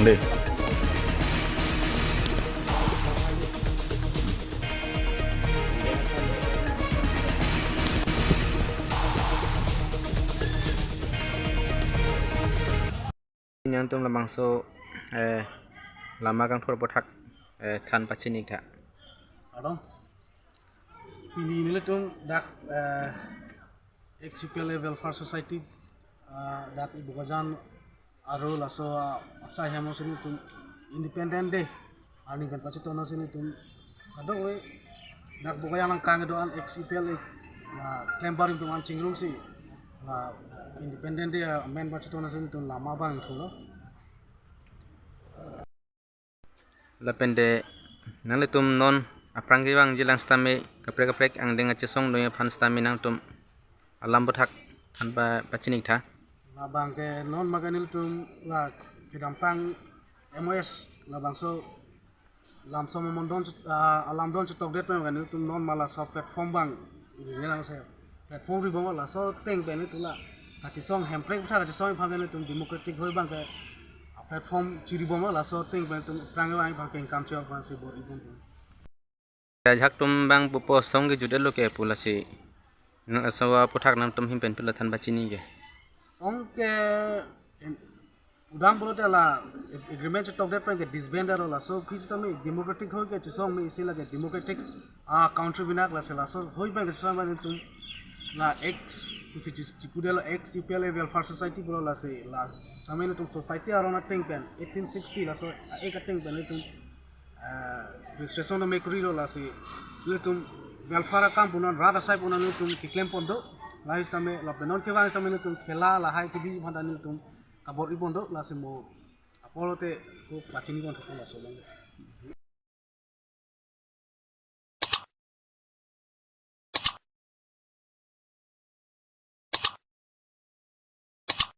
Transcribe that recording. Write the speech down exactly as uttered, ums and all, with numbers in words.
Dei. Nangtum labangso, eh, lama kangthur aphuthak, eh, than pachini tha. Ardom. Pini nelitum dak, eh, ex U P L A Welfare Society, ah, dak Bokajan arlo laso, ah, asai hem si nelitum Independent Day arni pen pachetongsi nelitum kadokave dak Bokajan angkang kedo-an ex U P L A, ah, klembarim atum an chingrumsi, ah, Independent Day, ah, amen pachetongsi nelitum lama abang thulo. Lapen de nanglitum non aphrang kevangji lang sitame kaprek kaprek angdeng kachesong doi aphan sitame nangtum alam aphuthak than pa pachini tha. Labang ke non maga nelitum la kedamtang M O S labangso lamso momon don, ah, alam don chetokdet pen maga nelitum non ma laso platform abang ini lang se platform ri bom laso ateng pen nelitum la kachesong Hemprek aphuthak kachesong aphan nelitum democratic hoi abang ke platform chiri bom laso ateng pen nelitum aphrang kevang aphan ke income chok aphan si bor-i bom. Ajahak atum abang pupo song kejut-etlo ke pu lasi. Nang asong aphuthak nangtum ahin pen pila than pachini ke. Song ke in-, udang pulote la ag-, agreement chetokdet pen ke disband lo laso aphi sitame democratic hoi kachesong me isi lake democratic, ah, country binak lasi laso hoi pen kachesong pen nelitum la ex kusi chis-, chipudelo ex U P L A Welfare Society pulo lasi la sitame nelitum society aron ateng pen eighteen sixty laso, ah, act ateng pen nelitum, eh, registration ta me kurilo lasi nelitum welfare akam pu non rat asai pu non nelitum keklem pon do. Lahai sitame lapen non kevang sitame nelitum khela lahai kebi aphan ta nelitum kabor-i pon do lasi mo apor te ko pachini pon thok laso abang.